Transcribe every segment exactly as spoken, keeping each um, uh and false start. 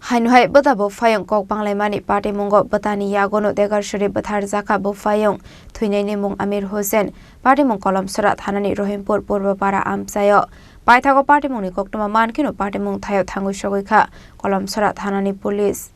Haino hai bwta buphaiyung kok banglaimani patimungo bwtani yagono degarsuri bwtharjakha buphaiyung thwinaini mung Amir Hussain, patimung Kolomsora thanani Rohimpur Purbo Para amchaio. Paithago patimungni koktwma mankheno patimung thaio thangwi sogwi kha Kolomsora thanani police.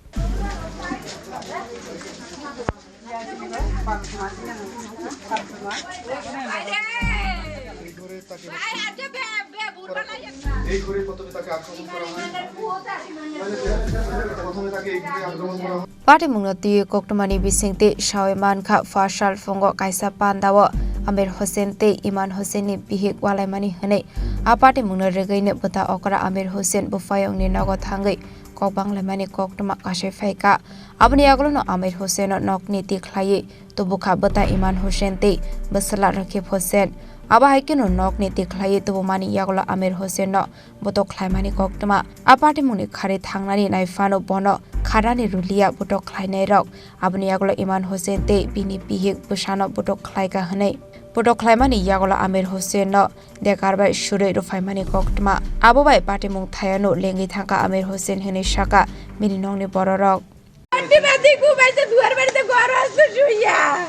Patimungno twiwi koktwmani bisingtwi sawi mankha, phasal phungo kaisa pandao Amir Hussain tei Iman Hussainni bihik walaimani hwnwi. A patimungno rwgwino bwta okra Amir Hussain buphaiyungni nogo thangwi kok banglaimani koktwma kasai phaikha. Aboni yagulono Amir Hussaino nokni tikhlaiwi tubukha bwta Iman Hussain tei bwsala Rakib Hussain. Abo hai kheno nokni tikhlaiwi tubumani yagulo Amir Hussaino botok khlaimani koktwma. A patimungni khari thangnani naiphano bono kharani ruliya botok khlainairok. Aboni yagulo Iman Hussain tei bini bihik bwsano botok khlaikha hwnwi. Botok khlaimani yagulo Amir Hussaino dekar bai surwi rwphaimani koktwma. Abo bai patimung thaiano lengwi thangkha Amir Hussain hwnwi sakha bini nokni bororok. Bati bati kubaisa duar barite goro asto suya.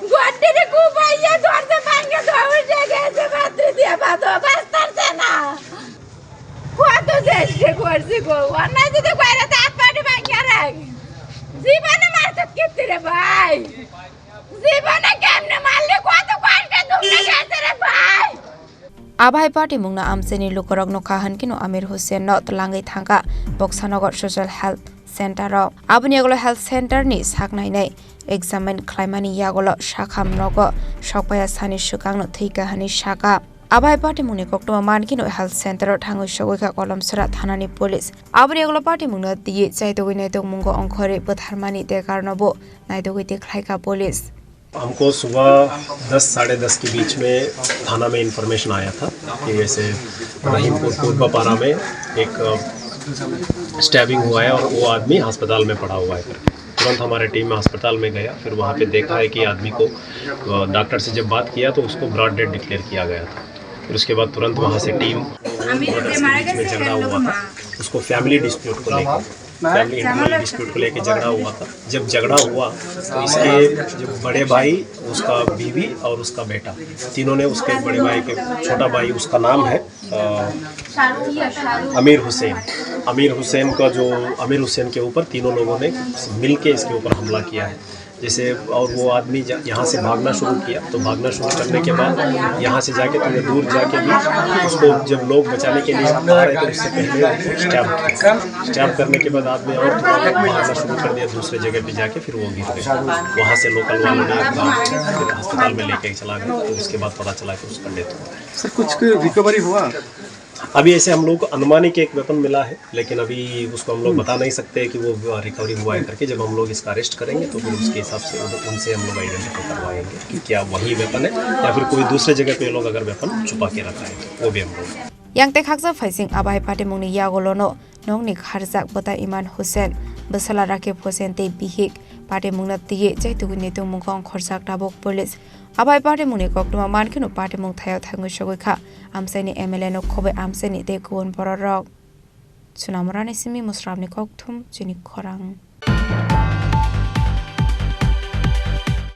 Guwahati re kubaiya dorja bhangya dawar jaga ase bhatri diya bhato bastar se na. Kuato jeste gorsi go. Wana jodi kwaira ta pani bhangya rang. Jibone market kitti re bhai. Jibone kemne marle kuato kwaira tumne jaise re bhai. Abo hai patimungno amchaini lukurok nukha hwnkhe no Amir Hussain no twlangwi thangkha Boksanagar Social Health Center o. Aboni yagulo health center ni saknainai examine khlaimani yagulo sakham nogo sokpaiya sani swkangno thwikha hwnwi sakha. Abo hai patimungni koktwma mankheno health center o thangwi sogwi kha Kolomsora thanani police. Aboni yagulo patimungno twiwi chaitugwi naitugmungo ongkhorwi bwtharmani dekarno bo naitugwi tikhlaikha police. हमको सुबह दस, साढ़े दस के बीच में थाना में इन्फॉर्मेशन आया था कि ऐसे रहीमपुर पूर्वापारा में एक, अ, स्टैबिंग हुआ है और वो आदमी अस्पताल में पड़ा हुआ है करके। तुरंत हमारी टीम अस्पताल में गया, फिर वहाँ पे देखा है कि आदमी को, अ, डॉक्टर से जब बात किया तो उसको ब्रॉड डेड डिक्लेयर किया गया था। फिर उसके बाद तुरंत वहाँ से टीम, उसके बीच में झगड़ा हुआ था, उसको फैमिली डिस्प्यूट को लेकर, फैमिली इंटरनल डिस्प्यूट को लेकर झगड़ा हुआ था। जब झगड़ा हुआ तो इसके जो बड़े भाई, उसका बीवी और उसका बेटा, तीनों ने उसके बड़े भाई के, छोटा भाई उसका नाम है, अ, अमीर हुसैन। अमीर हुसैन का जो, अमीर हुसैन के ऊपर तीनों लोगों ने मिलके इसके ऊपर हमला किया है। जैसे, और वो आदमी जा-, यहाँ से भागना शुरू किया, तो भागना शुरू करने के बाद यहाँ से जाके थोड़ी दूर जाके भी उसको जब लोग बचाने के लिए आ रहे थे, उससे पहले स्टैब किया। स्टैब करने के बाद आदमी और थोड़ा भागना शुरू कर दिया, दूसरे जगह पे जाके फिर वो गिर गए। वहाँ से लोकल वालों ने अस्पताल में लेके चला गया, तो उसके बाद पता चला कि उसका डेथ हुआ है। सर, कुछ रिकवरी हुआ? अभी ऐसे हम लोग को अनुमानिक एक वेपन मिला है, लेकिन अभी उसको हम लोग बता नहीं सकते कि वो रिकवरी हुआ है करके। जब हम लोग इसका अरेस्ट करेंगे तो फिर उसके हिसाब से उन-, उनसे हम लोग आइडेंटिफाई करवाएंगे कि क्या वही वेपन है या फिर कोई दूसरे जगह पे ये लोग अगर वेपन छुपा के रखा है तो वो भी हम लोग। Yang tei khaksa phaising abai patimungni yagulono nokni kharjak bwta Iman Hussain, bwsala Rakib Hussain tei bihik patimungno twiwi chaitugwi naitugmungo ongkhorjak tabuk police. Abai patimungni koktwma mankheno patimung thaio thangwi sogwi kha amchaini M L A no khobwi amchaini tei kubun bororok. Sunamorani simi Musramni kokthum chini khorang.